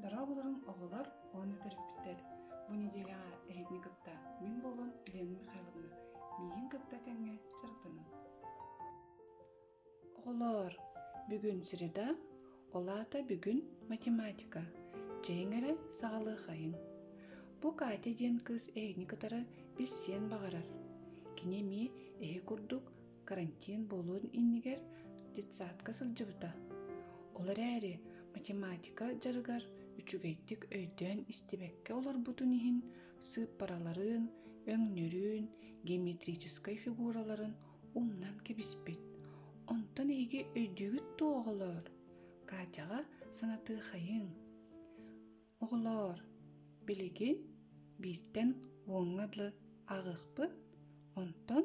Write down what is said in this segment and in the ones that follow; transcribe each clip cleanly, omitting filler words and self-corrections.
Дорооболоруҥ, оҕолор уонна төрөппүттэр! Бу нэдиэлэҕэ эһигини кытта мин буолуом Лена Михайловна. Миигин кытта тэҥҥэ дьарыктаныҥ. Оҕолоор, бүгүн среда, ол аата бүгүн математика. Чэйиҥ эрэ саҕалыахайыҥ. Бу Катя диэн кыыс эһигини кытары билсиэн баҕарар. Кини эмиэ эһи курдук карантин буолуон иннигэр детсадка сылдьыбыта. Ол эрээри математика дьарыгар үчүгэйдик өйдөөн истибэккэ олорбутун иһин сыыппараларын, өҥнөрүн, геометрическай фигураларын умнан кэбиспит. Онтон эһиги өйдүүгүт дуо, оҕолоор? Катяҕа санатыахайыҥ. Оҕолоор, билигин бииртэн уоҥҥа дылы ааҕыахпыт, онтон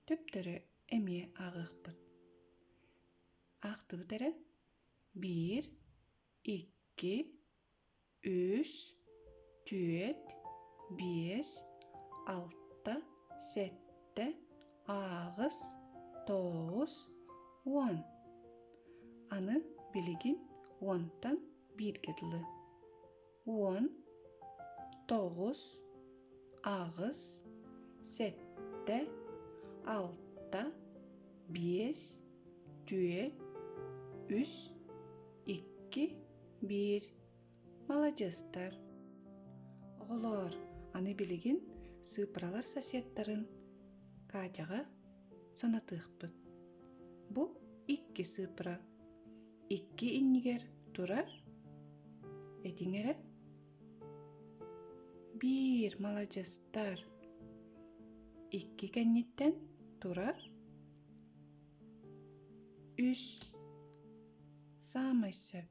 төптөрү эмиэ ааҕыахпыт. Аахтыбыт эрэ биир, икки, үс, түөрт, биэс, алта, сэттэ, аҕыс, тоҕус, уон. Аны билигин уонтан бииргэ дылы уон, тоҕус, аҕыс, сэттэ, алта, биэс, түөрт, үс, икки, биир. Маладьыастар! Оҕолоор, аны билигин сыыппаралар соседтарын Катяҕа санатыахпыт. Бу икки сыыппара. Икки иннигэр турар Этиҥ эрэ Биир маладьыастар Икки кэнниттэн турар Үс Саамай сөп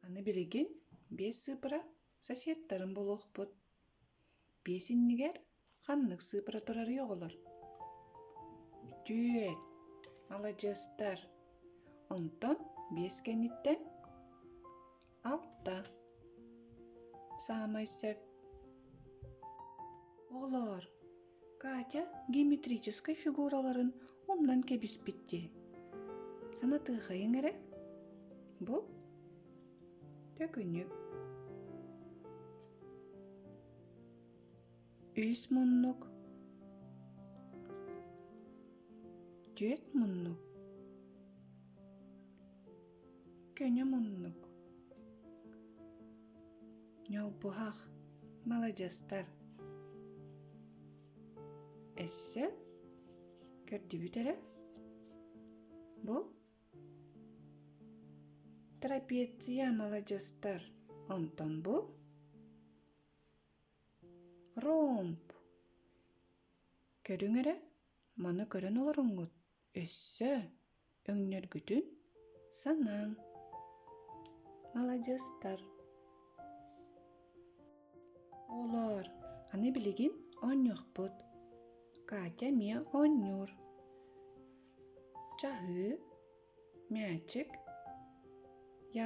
Аны билигин биэс сыыппара соседтарын булуохпут Биэс иннигэр ханнык сыыппара турарый оҕолор? Түөрт. Маладьыастар. Онтон биэс кэнниттэн алта. Саамай сөп. Оҕолоор, Катя геометрическай фигураларын умнан кэбиспит дии. Санатыахайыҥ эрэ. Бу төкүнүк. Үс муннук, түөрт муннук, көнө муннук, ньолбуһах, маладьыастар. Өссө көрдүбүт эрэ бу Трапеция маладьыастар, онтон бу ромб. Көрүҥ эрэ, маны көрөн олороҥҥут өссө өҥнөргүтүн санааҥ. Маладьыастар. Оҕолоор, аны билигин оонньуохпут. Катя эмиэ оонньуур. Чаһыы, мээчик,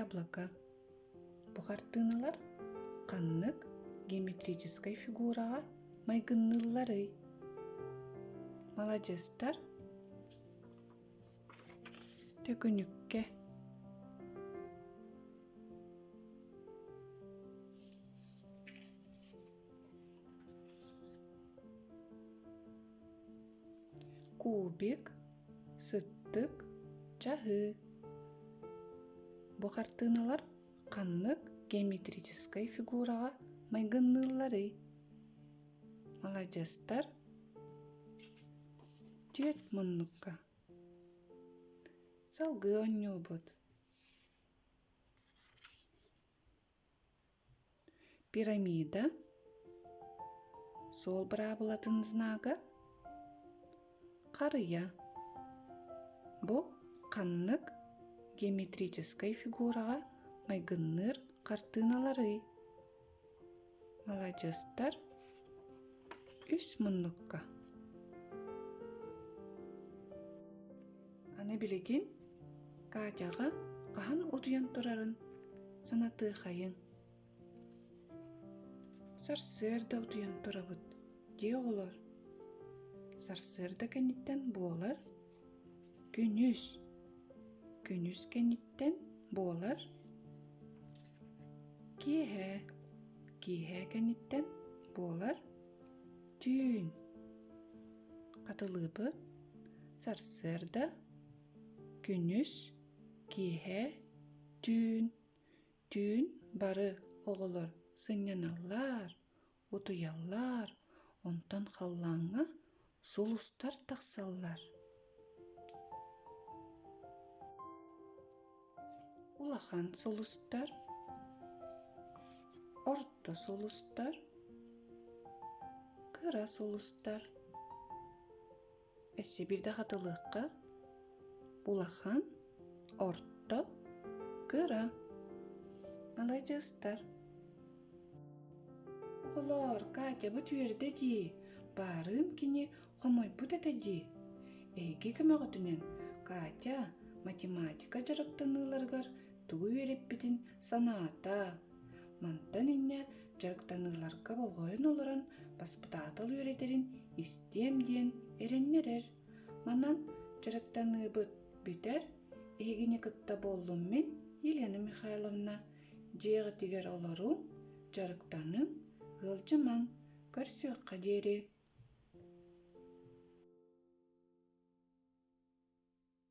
яблоко. Бу хартыыналар ханнык геометрическай фигураҕа майгынныылларый? Маладьыастар Төкүнүккэ Кубик, сыттык, чаһыы. Бу хартыыналар ханнык геометрическай фигураҕа майгынныылларый? Маладьыастар Түөрт муннукка. Салгыы оонньуубут. Пирамида, суол быраабылатын знага, харыйа. Бу ханнык геометрическай фигураҕа майгынныыр хартыыналарый? Маладьыастар үс муннукка. Аны билигин Катяҕа хаһан утуйан турарын санатыахайыҥ. Сарсыарда утуйан турабыт дии оҕолор. Сарсыарда кэнниттэн буолар күнүс. Күнүс кэнниттэн буолар. Киэһэ. Киэһэ кэнниттэн буолар түүн. Хатылыыбыт. Сарсыарда, күнүс, киэһэ, түүн. Түүн бары оҕолор сынньаналлар, утуйаллар, онтон халлааҥҥа сулустар тахсаллар. Улахан сулустар, орто сулустар, кыра сулустар. Өссө биирдэ хатылыахха. Улахан, орто, кыра. Маладьыастар. Оҕолоор, Катябыт үөрдэ дии, баарыын кини хомойбут этэ дии. Эһиги көмөҕүтүнэн Катя математика дьарыктаныыларыгар тугу үөрэппитин санаата. Мантан инньэ дьарыктаныыларга болҕойон олорон баспытаатал үөрэтэрин истиэм диэн эрэннэрэр. Манан дьарыктаныыбыт бүтэр, эһигини кытта буоллум мин, Елена Михайловна. Дьиэҕитигэр олоруҥ, дьарыктаныҥ, ыалдьымаҥ, көрсүөххэ диэри.